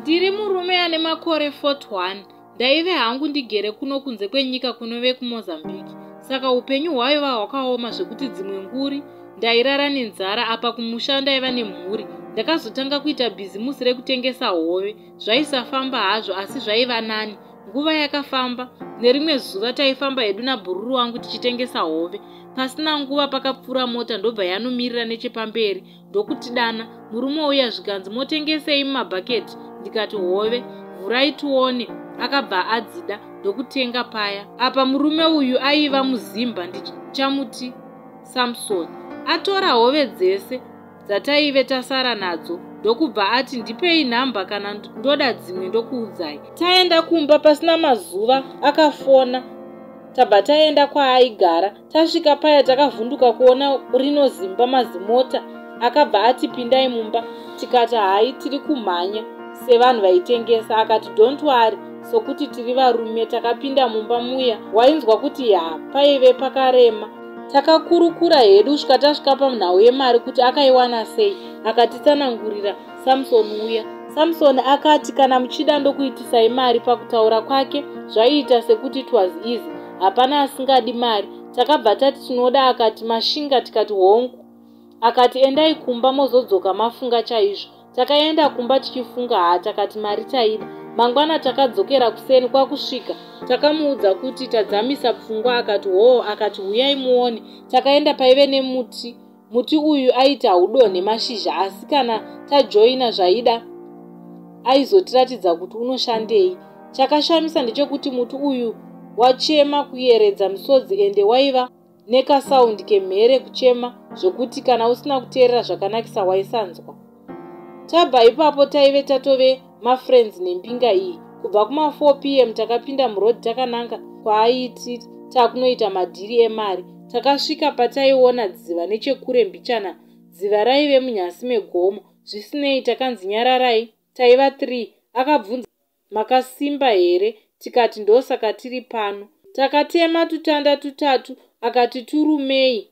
Ndiri murume ane makore 41. Ndaive hangu ndigere kuno kunze kwenyika kunove kuMozambique. Saka upenyu hwaiva hwakaoma zvekuti dzimwe nguri ndairara nenzara apa kumusha ndaiva nemhuri. Ndakazotanga kuita bhizimusi rekutengesa hove. Zvaisafamba hazvo asi zvaiva nani. Nguva yakafamba, nerimwe zuva taifamba hedu nabhururu wangu tichitengesa hove. Pasina nguva pakapfuura mota ndobva yanomirira nechepamberi ndokutidana. Murume uya zvikanzi motengesei mumabhaketi ndikati hove vhurai tione. Akabva adzida ndokutenga paya. Apa murume uyu aiva muzimba ndichamuti Samson. Atora hove dzese dzataive tasara nadzo ndokubva ati ndipei nhamba kana ndoda dzimwe ndokuudzai. Taenda kumba pasina mazuva akafona tabva taenda kwaaigara. Tasvika paya takavhunduka kuona rino zimba mazimota akabva ati pindai mumba tikati hayi tiri kumhanya sevanhu vaitengesa akati don't worry sokuti tiri varume takapinda mumba muya wainzwa kuti ya paive pakarema takakurukura hedu kusvika tasvika panhau yemari kuti akaiwana sei akatitsanangurira Samson uya. Samson akati kana muchida ndokuitisai mari pakutaura kwake zvaiita sekuti it was easy hapana asingadi mari takabva tati tinoda akati mashinga tikati hongu akati endai kumba mozodzoka mafunga chaizvo takaenda kumba tichifunga haa takati mari taida mangwana takadzokera kuseni kwakusvika takamuudza kuti tadzamisa pfungwa akati hoo akati huyai muone takaenda paive nemuti Muti uyu aiti haudonhe mashizha asi kana tajoina zvaida aizotiratidza kuti unoshandei. Chakashamisa ndechekuti muti uyu wachema kuyeredza misodzi ende waiva nekasaundi kemhere kuchema zvekuti kana usina kuteerera zvakanakisa waisanzwa. Tabva ipapo taive tatove mafriends nembinga iyi. Kubva kuma 4 pm takapinda muroad takananga kwaaiti takunoita madhiri emari. Takasvika pataiona dziva nechekure mbichana. Dziva raive munyasi megomo. Zvisinei takanzi nyararai. Taiva 3. Akabvunza makasimba here tikati ndosaka tiri pano. Takatema tutanda tutatu akati turumei.